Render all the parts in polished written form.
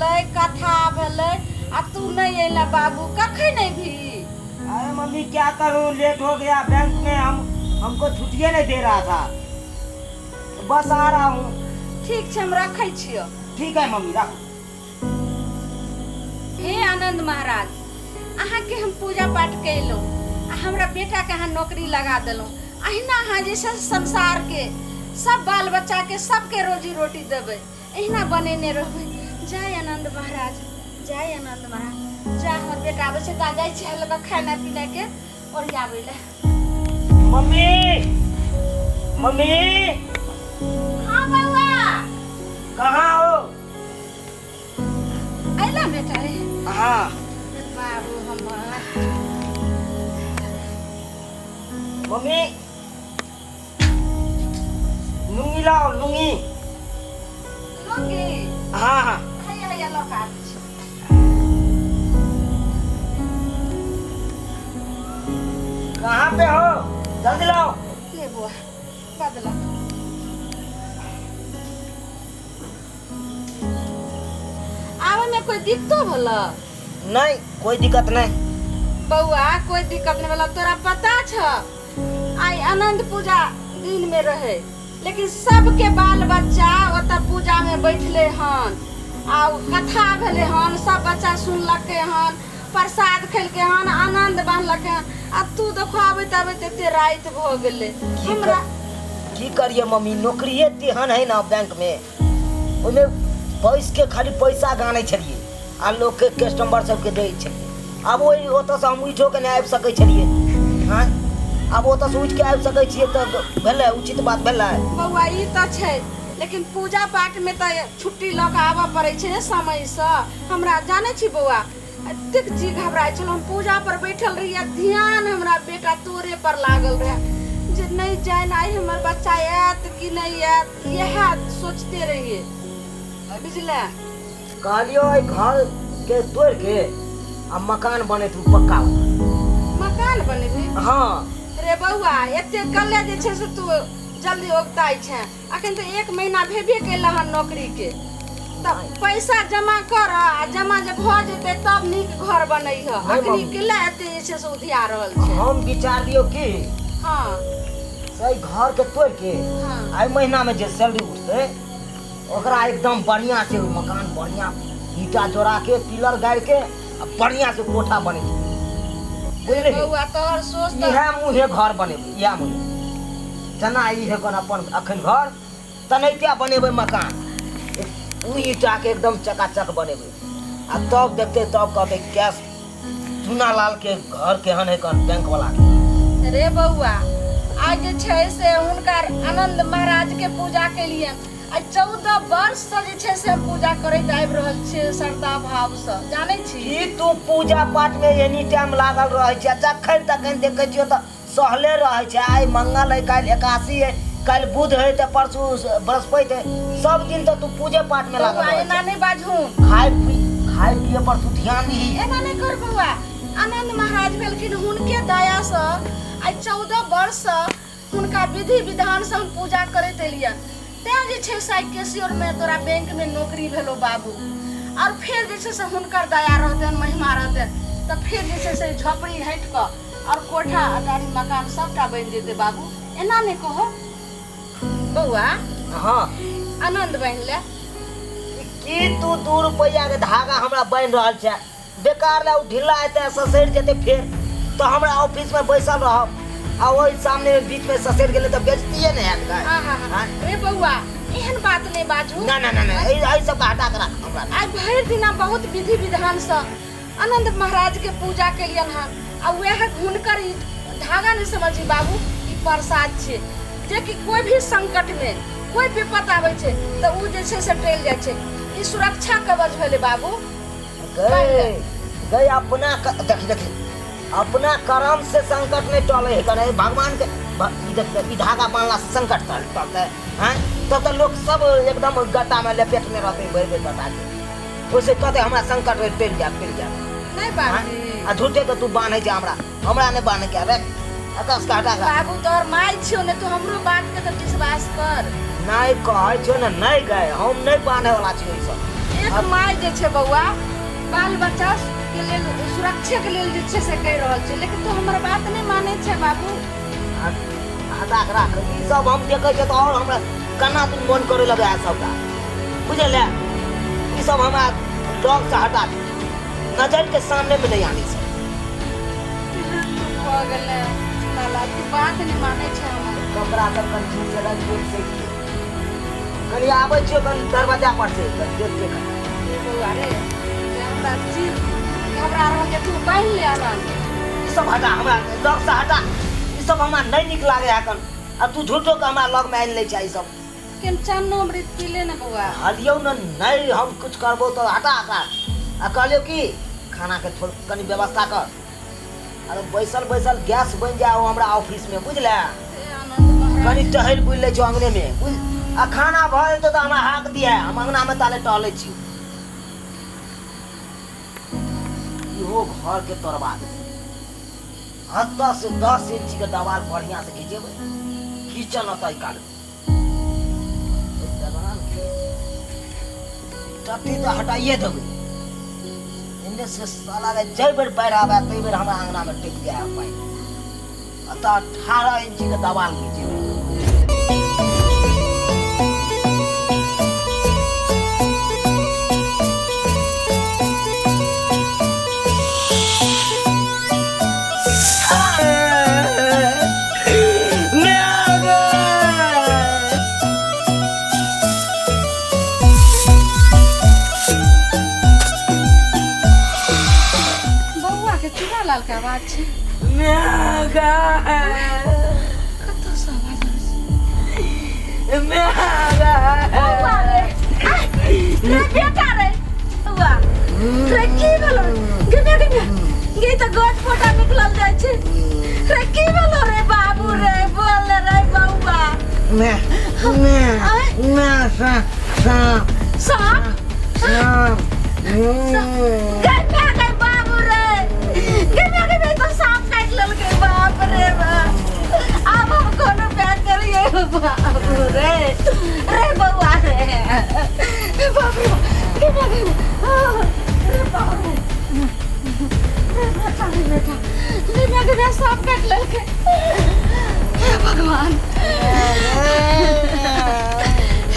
भेलै, कथा भेलै आ तू नहि अयला बाबू, कखन अयबही? अरे मम्मी क्या करूं, लेट हो गया बैंक में, हम हमको छुट्टिए नहीं दे रहा था, बस आ रहा हूँ। ठीक छै, हम रखै छियौ। ठीक है मम्मी, रखो। हे आनंद महाराज, अहाँके हम पूजा पाठ कयलहुँ आ हमरा बेटाके अहाँ नौकरी लगा देलहुँ। अहिना अहाँ जे छै संसारके सब बाल बच्चाके सबके रोजी रोटी देबै, अहिना बनेने रहबै। जय आनंद महाराज, जय आनंद महाराज। जा, हमर बेटा आबै छै तऽ जाइ छै लऽ कऽ खाना पीनाके ओरियाबै लए। Mummy, mummy. हाँ बउआ। कहाँ हो? अइला बेटा रे? हाँ। बाबू हमर। मम्मी, लुंगी लाओ, लुंगी। लुंगी? हाँ हाँ। हैया हैया, लऽ कऽ आबै छी। कहाँ पे हो? जल्दी लाओ। ले बुआ, बदला। आवे में कोई दिक्कतो भेल? नहीं, कोई दिक्कत नहीं। बौआ, कोई दिक्कत नहीं भेल? तोरा पता छ, आइ अनंत पूजा दिन में रहे, लेकिन सबके बाल बच्चा ओतऽ पूजा में बैठले हन आ उ कथा भेलै हन, सब बच्चा सुनलकै हन, प्रसाद खेलकै हन, आनंद बान्हलकै हन आ तू देखो आबैत आबैत एते राति भऽ गेलै। हमरा की करिए मम्मी, नौकरिए तेहन है ना बैंक में, ओहिमे बैस के खाली पैसा गानै छलियै आ लोकके, कस्टमर सबके दै छलियै। आब ओहि ओतऽसँ हम उठिओ के नहि आबि सकै छलियै। हँ, आब ओतऽसँ उठि के आबि सकै छियै तऽ भेलै, उचित बात भेलै। बौआ, ई तऽ छै, लेकिन पूजा पाठमे तऽ छुट्टी लऽ कऽ आबऽ पड़ै छै ने समयसँ। हमरा जानै छी बौआ, एतेक जी घबराइ छल। हम पूजा पर बैठल रहियै आ ध्यान हमरा बेटा तोरे पर लागल रहए जे नहि जानि आइ हमर बच्चा आयत कि नहि आयत, इएह सोचते रहियै, बुझले? कहलियो एहि घर के तोड़ि के आ मकान बनेतू पक्का वाला। मकान बनेबही? हाँ। रे बौआ, एते कले जे छै से तू जल्दी ओगताइ छै। अखन तऽ एक महीना भेबे केल हन नौकरीके, तऽ पैसा जमा कर आ जमा जे भऽ जेतै तब नीक घर बनैह। नहि अखनी मम्मी। केला एते जे छै से उधिया रहल छै? हम विचार दियौ कि से एहि घर के तोड़ि के एहि महीना में जे सैलरी उठतै ओकरा एकदम बढ़िया से मकान बढ़िया ईटा जोड़ा के, पिलर गाड़ि के आ बढ़िया से कोठा बनेतै, बुझलिही? बौआ, तोहर सोच तऽ इएह मुँहे घर बनेबै, इएह मुँहे जेना ई हेकन अपन अखन घर तेनाहिते बनेबै मकान। ओ ईटाके एकदम चकाचक बनेबै आ तब देखतै, तब कहतै कैश चूना लाल के घर केहन हेकन बैंक वाला के। रे बौआ, आइ जे छै से हुनकर आनंद महाराज के पूजा केलियनि। आइ 14 वर्ष से जे छै से हम पूजा करैत आबि रहल छियै श्रद्धा भावसँ, जानै छी? की तू पूजा पाठ में एनी टाइम लागल रहै छै? जखन तखन देखै छियौ तऽ सहले रहै छै। आइ मंगल है, काल्हि एकादशी है, काल्हि बुध है, तऽ परसू बृहस्पति है। सब दिन तऽ तू पूजे पाठ में लागल बौआ, रहै एना छै। नहि बाजू। खाय पिए पर तू ध्यान दही। एना नहि कर बौआ। आनंद महाराज भेलखिन, हुनके दयासँ आइ 14 वर्षसँ हुनका विधि विधानसँ हम पूजा करैत एलियनि, तेँ जे छै से आइ कैशियरमे तोरा बैंकमे नौकरी भेलो बाबू। आओर फेर जे छै से हुनकर दया रहतनि, महिमा रहतनि, तऽ फेर जे छै से झोपड़ी हटि कऽ आओर कोठा अटारी मकान सबटा बनि जेतै। बाबू, एना नहि कहो बौआ। आनंद बनि ले। की तू 2 रुपैआ के धागा हमरा बान्हि रहल छै बेकार ला? ओ ढिला हेतै, ससरि जेतै, फेर तऽ हमरा ऑफिस में बैसल रहब आ ओहि सामने में बीच में ससरि गेलै तऽ बेइज्जतिये ने हैत गाय। हाँ, रे बौआ, एहन बात नहि बाजू। ना ना ना ना, एहि सबके हटा के राख हमरा। आइ भरि दिना बहुत विधि विधानसँ आनंद महाराज के पूजा केलियन हन आ वएह हुनकर ई धागा नहि समझी बाबू, ई प्रसाद छै जे कि कोई भी संकट में कोई विपत आबै छै तऽ ओ जे छै से टलि जाइ छै। ई सुरक्षा कवच भेलै बाबू। गए गए, अपना देखी देखी, अपना कर्म से संकट नहीं टले है कने भगवान के ई देख, ई धागा बांधला से संकट टलते हैं? तब तो लोग सब एकदम गट्टा में लपेटने रहते भरि भरि गट्टा के, ओइसे कहते हमरा संकट टलि जायत, टलि जायत। नहि हैं? बाबू। आ झूठे के तू बान्है छै हमरा, हमरा नहि बान्है के रे, आकाश के हटा के। बाबू, तोहर माय छियौ ने, तू हमरो बात के तऽ विश्वास कर। नहि, कहै छियौ ने, नहि गए, हम नहि बान्है वाला छी ओहि सब। एक माय जे छै बौआ बाल बच्चा के लेल सुरक्षा के लेल जे छै से कहि रहल छै लेकिन तू हमर बात नहि मानै छै बाबू हटा के राख ई सब हम देखै छियै तऽ आओर हमरा केना दिन मन करे लगे है सबटा बुझल है ई सब हमरा लग से हटा दे नजर के सामने में नहीं आने सब भऽ गेलै लाला तू बात नहि मानै छै हमर कपड़ा सब कनि ठीक से रख देख से कनि आबै छियो कनि दरवाजा पर से कनि देख के कनि बौआ रे से हमरा चिर घबरा रहल जे तू बान्हि ले आनन्द ई सब हटा हमरा लग से हटा ई सब हमरा नहीं नीक लागे है कन आ तू झूठो के हमरा लग में आनि लै छै ई सब केन चन्नो अमृत पी ले ने बौआ हलियौ ने नहीं हम कुछ करबो तो हटा हटा आ कहलियौ कि खाना के थोड़ कनि व्यवस्था कर अरे बैसल बैसल गैस बनि जाए हमरा ऑफिस में बुझले कनि टहल बुलि लै छियौ अंगने में बुझ आ खाना भऽ जेतौ तऽ हमरा हाक दिहे हम अंगना में ताले टहलै छी इहो घर के तोड़बा दे हत्ता से 10 इंच के दवाल बढ़िया से खींचेबै खींचल अतै काल टट्टी तऽ हटाइए देबै एन्ने से साला रे जै बेर बाढ़ि आबै तै बेर हमरा अङ्गनामे टपि जाइ है पानि एतऽ 18 इंचके दवाल घिचेबै। बौआ के चूड़ा लाल के आवाज छै कतऽ से आवाज आबै छै? बौआ रे आह, रे बेटा रे बौआ रे की भेलो गे गे गे गे तऽ गोट फोटा निकलल जाइ छै रे की भेलो रे बाबू रे बोल रे बौआ मैं मैं मैं सा सा सांप सांप गए गए बाबू रे गए गए गए तो सांप काटि लेलकै बाप रे बाप आब हम कोनो प्यार करिए बाबू रे रे बौआ रे बाप रे बाप गे गे रे बाप रे रे बेटा रे बेटा रे बेटा रे सांप काटि लेलकै हे भगवान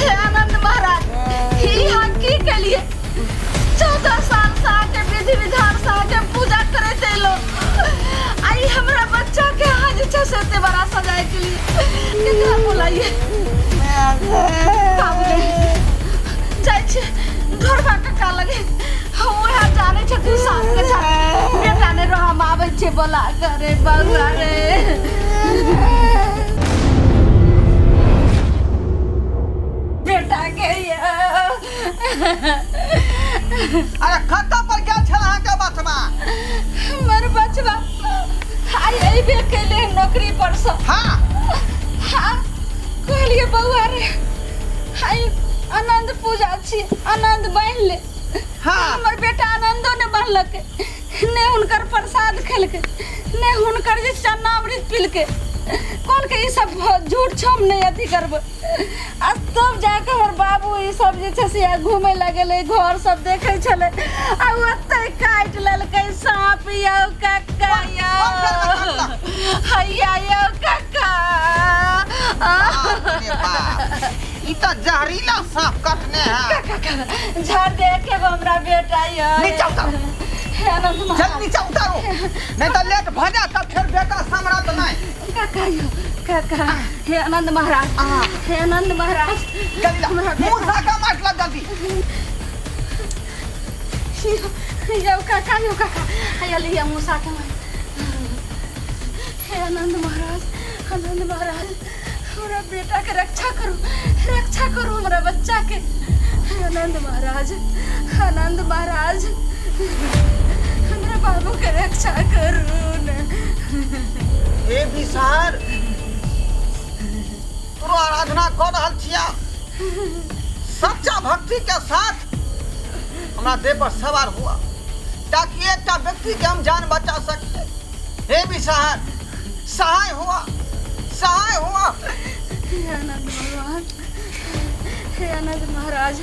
हे आनंद महाराज ई अहाँ की केलिए 14 साल से अहाँके विधि विधान से अहाँके पूजा करैत एलो आ ई हमरा बच्चा के अहाँ जे छै से एते बड़ा सजाय के लिए केकरा बोलाइए बाबू रे जाइ छी घरबा कक्का लगे हम वएह जानै छथिन सास के साथ बेटा नहि रह हम आबै छियै बोला करे बौआ रे बेटा के अरे कतऽ पर गेल छल अहाँके बचबा हमर बचवा आइ अयबे केले नौकरी पर से हाँ हाँ कहलिए बौआ रे आइ आनंद पूजा छी आनंद बान्हि ले हाँ हमर बेटा आनंदो ने बान्हलकै ने हुनकर प्रसाद खेलकै ने हुनकर जे चना अमृत पीलकै कहलकै ई सब झूठ छौ हम नहि अथी करबै आ तब जाके हमर बाबू ई सब जे छै से घूमे लगेलै घर सब देखै छलै आ ओतै काटि लेलकै साँप यौ कक्का यौ हैया यौ कक्का बाप रे बाप ई तऽ जहरीला सांप कटने है कक्का झाड़ दे के हमरा बेटा यौ नीचा उतारू। हे आनंद चल महाराज नीचा उतारू नहीं तऽ लेट भऽ जायत तब फेर बेटा सम्हरत नहि काका यौ काका हे आनंद महाराज हे आनंद महाराज जल्दी ला हमरा मुंह साका मार ला जल्दी यौ काका यौ काका हैया लिया मूसा के मार हे आनंद महाराज आनंद महाराज हमरा बेटा के रक्षा करू रक्षा करू हमरा बच्चा के हे आनंद महाराज आनंद महाराज हमरा बाबू के रक्षा करू ने हे विषहर तोरो आराधना कऽ रहल छिया सच्चा भक्ति के साथ हमरा देह पर सवार हुआ ताकि एकटा व्यक्ति के हम जान बचा सकिए हे विषहर सहाय हुआ सहाय हुआ हे आनंद भगवान हे आनंद महाराज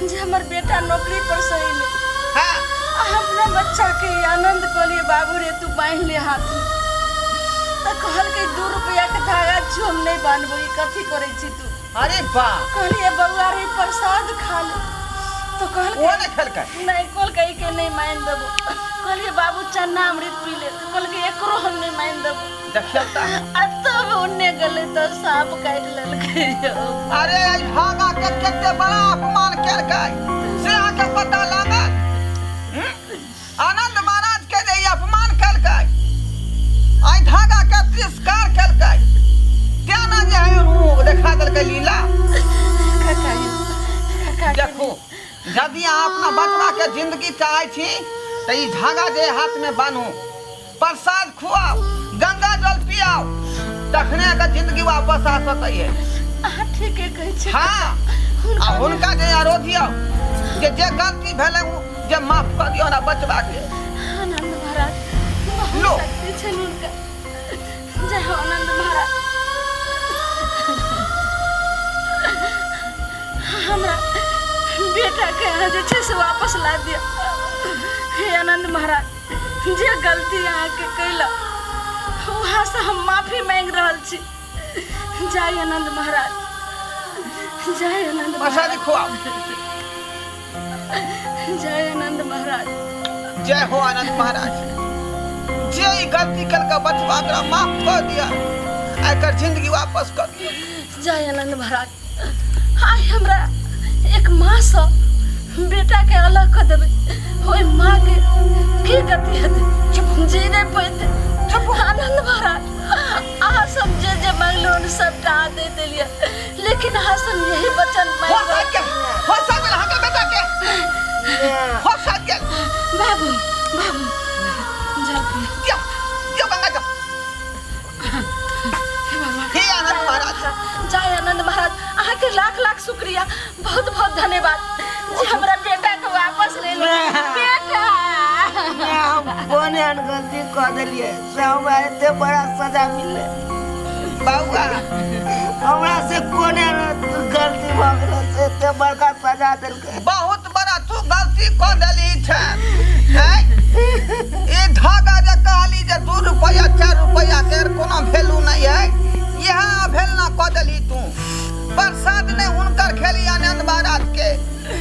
जे हमर बेटा नौकरी पर से अयलै। आ अपना बच्चाके ई आनन्द कहलियै, बाबू रे, तू बान्हि ले हाथमे। तऽ कहलकै, 2 रुपैआके धागा छियौ, हम नहि बान्हबौ, ई कथी करै छी तू? अरे वाह। कहलियै, बौआ रे, प्रसाद खा ले। तऽ कहलकै, ओ नहि खेलकै? नहि, कहलकै के नहि मानि देबो। कहलियै, बाबू, चन्ना अमृत पी ले। तऽ कहलकै, एकरो हम नहि मानि देबो। देखियौ तऽ। आ तब ओन्ने गेलै तऽ साँप काटि लेलकै यौ। अरे, एहि धागा के कते बड़ा अपमान केलकै से अहाँके पता लागल? हम्म? आनंद महाराज के जे ई अपमान केलकै, एहि धागा के तिरस्कार केलकै, तें ने जे है ओ देखा देलकै लीला। काका यौ, काका के। देखू, यदि अहाँ अपना बचवा के जिंदगी चाहै छी तऽ ई धागा जे हाथ में बान्हू, प्रसाद खुआउ, गंगा जल पियाउ, तखने अगर जिंदगी वापस आ सकै है। अहाँ ठीके कहै छी। हाँ, आ हुनका जे आरोधियौ जे जे गलती भेलै ओ जे माफ कऽ दियौ ना बचबा के। आनंद महाराज बहुत लो। शक्ति छनि हुनका। जय हो आनंद महाराज। हमरा बेटा के अहाँ जे छै से वापस ला दिअ। हे आनंद महाराज, जे गलती अहाँके कैलक वहाँसँ हम माफी मांगि रहल छी। जय आनंद महाराज, जय आनंद प्रसादी महाराज। खुआओ। जय आनंद महाराज। जय हो आनंद महाराज। जे ई गलती केलकै बचवा, ओकरा माफ कऽ दिअ आ एकर जिंदगी वापस कऽ दिअ। जय आनंद महाराज। आइ हमरा एक माँसँ बेटाके अलग कऽ देबै, ओहि माँके की गति हेतै? जी नहि पैतै। आनंद महाराज, अहाँ सब जे जे मांगलहुँ सबटा अहाँ दे देलियै, लेकिन अहाँ सब यही वचन हो मांगि साथ गेल, हो साथ गेल अहाँके बेटा के, हो साथ गेल। बाबू, बाबू, जल पियो। दियौ, दियौ गंगा जल। हे भगवान। हे आनंद महाराज। जय आनंद महाराज, अहाँके लाख लाख शुक्रिया, बहुत बहुत धन्यवाद जे हमरा बेटा के वापस ले लो बेटा। हम कोन एहन गलती कऽ देलियै से हमरा एते बड़ा सजा मिललै? बौआ। हमरा से कोन एहन गलती भऽ गेलै से एते बड़का सजा देलकै? बहुत बड़ा तू गलती कऽ देली छै। हैं? ई धागा जे कहली जे 2 रुपैआ 4 रुपैआ के कोनो वैल्यू नहीं है, इएह अवहेलना कऽ देली तू। प्रसाद नहि हुनकर खेली आनंद महाराज के,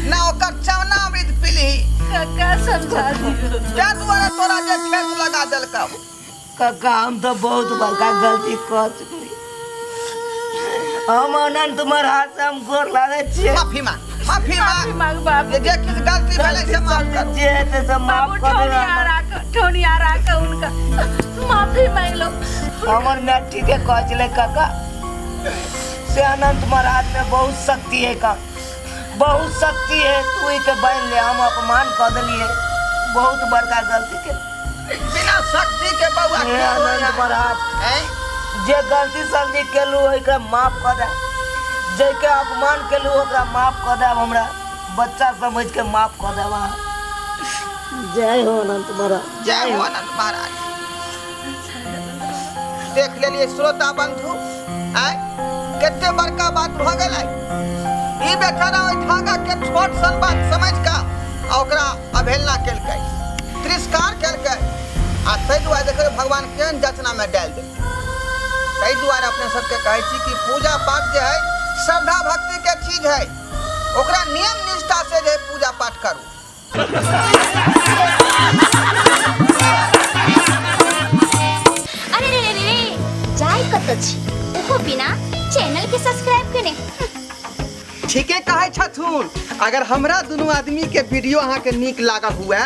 ना ओकर चरणामृत पीली। काका, समझा दियौ। ताहि दुआरे तोरा जे ठेस लगा देलकौ। कक्का, हम तऽ बहुत बड़का गलती कऽ चुकली। हम अनंत महाराज से हम गोर लागै छियै। माफी मांग, माफी माफी मांग। मांग बाबू। जे जे किछु गलती भेलै से माफ करू। जे हेतै से माफ बाबू, कऽ देबै। ठौनिया राख, ठौनिया राख, हुनका माफी मांग लो। हमर माय ठीके कहै छलै काका, से अनंत महाराज में बहुत शक्ति है का, बहुत शक्ति है, तू के बान्हि ले। हम अपमान कऽ देलियै, बहुत बड़का गलती के। बिना शक्ति के बौआ हे की अनंत होइए? महाराज, हैं? जे गलती सलती केलू ओहिके माफ कऽ दे, जाहिके अपमान केलू ओकरा माफ कऽ देब, हमरा बच्चा समझ के माफ कऽ देब अहाँ। जय हो अनंत महाराज। जय हो अनंत महाराज। देख लेलिए श्रोता बंधु, आय कते बड़का बात भऽ गेलै। ई बेचारा ओहि धागा के छोट सन बात समझ कऽ आ ओकरा अवहेलना केलकै, तिरस्कार केलकै, आ ताहि दुआरे देखियौ भगवान केहन जचना में डालि देलकै। ताहि दुआरे अपने सबके कहै छी कि पूजा पाठ जे है श्रद्धा भक्ति के चीज है, ओकरा नियम निष्ठा से जे है पूजा पाठ करू। अरे रे रे रे, जाय कत छी ओहो बिना चैनल के सब्सक्राइब केने? ठीके कहै छथुन। अगर हमरा दुनू आदमी के वीडियो अहाँके नीक लागल हुए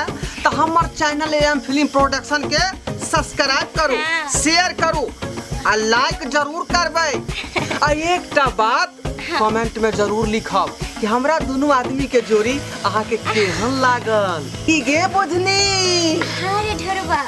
तऽ हमर चैनल एम फिल्म प्रोडक्शन के सब्सक्राइब करू, शेयर करू आ लाइक जरूर करबै। आ एकटा बात कमेंट में जरूर लिखब कि हमरा दुनू आदमी के जोड़ी अहाँके केहन लागल। की गे बुझनी? हाँ रे ढोरबा।